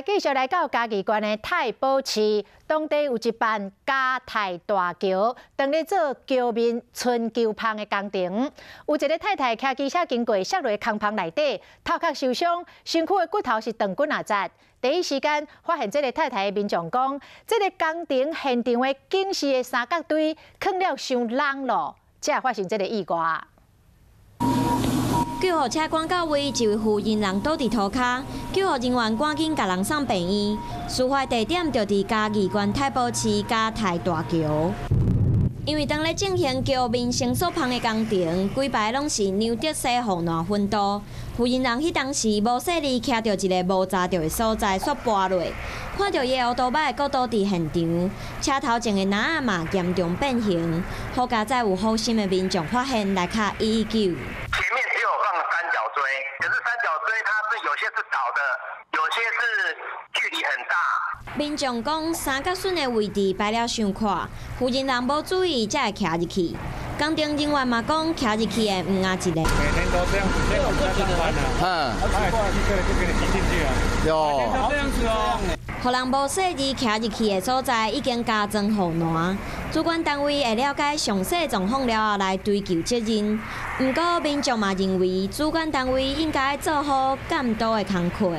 繼續來到嘉義縣的太保市，當地有一辦嘉泰大橋，當咧做橋面春秋芳的工程，有一个太太騎機車經過，摔落空芳內底，頭殼受傷，身軀的骨頭是斷幾若節。第一時間發現這个太太的民眾講，這个工程現場的警示的三角錐囥了傷櫳囉，才會發生這个意外。救護車趕到位，一位婦人人倒佇塗跤，救護人員趕緊共人送病院。事發地點就佇嘉義縣太保市嘉泰大橋。因為當咧進行橋面伸縮縫的工程，規排攏是牛德西護欄粉土。婦人人彼當時無細膩，徛著一个無閘著的所在，煞跋落，看著伊的歐多擺閣倒佇現場，車頭前的籃仔嘛嚴重變形。好佳哉有好心的民眾發現來敲119。前面只有放三角錐，可是三角錐它是有些是倒的，有些是距離很大。民眾講，三角筍的位置擺了傷闊，負責人無注意才會徛入去。工程人員嘛講，徛入去的毋焦一个。每天都這樣子，這樣子在上班啊。他也是一個就給你擠進去啊。有。每天都這樣子哦。予人無細膩徛入去的所在已經加裝護欄，主管單位會了解詳細狀況了後來追究責任。毋過民眾嘛認為，主管單位應該做好監督的工課。